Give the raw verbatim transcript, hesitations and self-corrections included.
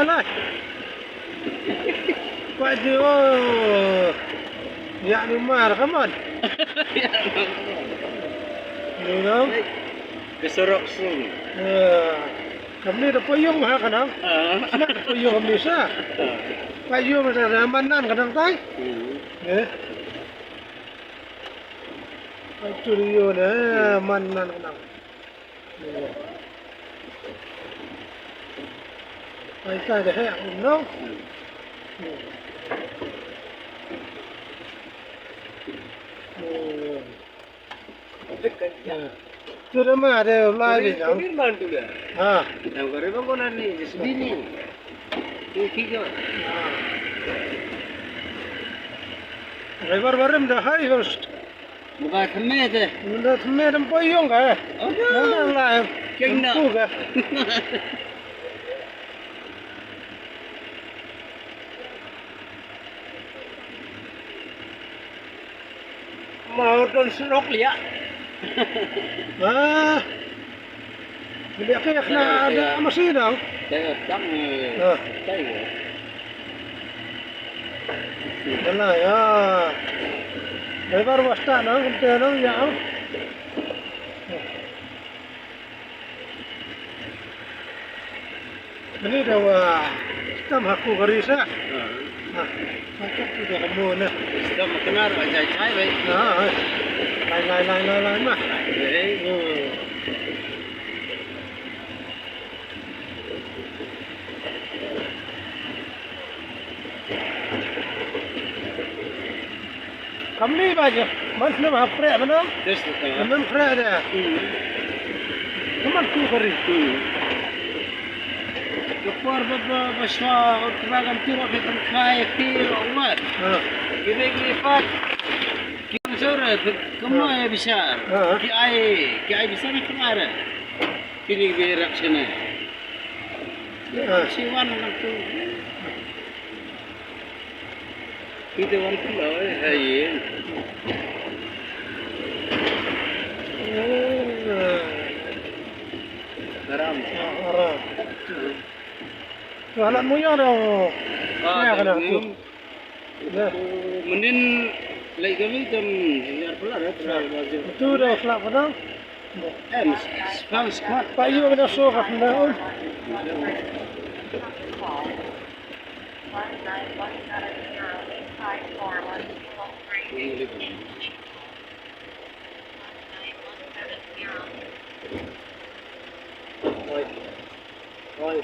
Lai. Pait ïa u. Ïa ni mar ka mon. Ni dong. Ka surok sung. Ïa. Kamni da poi ïung ha ka nang. Ah. Sna da poi ïung kamni sa. Ah. Pait ïung sa da man nan ka nang tai. Hmm. Ïa. Pait tu ïung na man nan ka nang. Ai, tai da heh, no? Tu da ma de lai bi nang. Ha. Nang ko re bang ko nan ni, sbini. Ki ki ko. Driver barim da hai, bang. Muka thme te. Muka thme te poi ïung ka. Aduh. Muka lai. Keng na. Muka. Mau don surok lia. Ah. Bili ke khna ada masi dang. Tang tang. Ah. Tang. Dana ya. Driver wasta nang kente nang ya. Kani da wa stam haku gari sa. Ha. Ha. Macam tu dah kamu na. Stam kena dah jai jai baik. Ha. Ha. Lai lai lai lai lai mah. Lai. Hmm. Kamni ba je, man snem ha prek mana? Yes, betul. Kam prek de. Hmm. Kaman tu kari. Hmm. Ka por ba, ba, ba shwa, ot ba kam tu ro ke kam khai, ke ro wat. Ha. Ki dei ki pat. Ki sore, ke mo ya bishar. Ha. Ki ai, ki ai bishar ke mare. Kini ki rak sene. Ah. Siwan nang tu. Kita wan pula, eh, hai. Oh. Haram. Ah, haram. Tu anak muyang dah. Ah, ya, kena tu. Mynnin lei kami tam yar pula dah, pula dah. Tu dah kelak padang. Eh, spang squat. Pak yu kena so kat dah. Oi. Oi.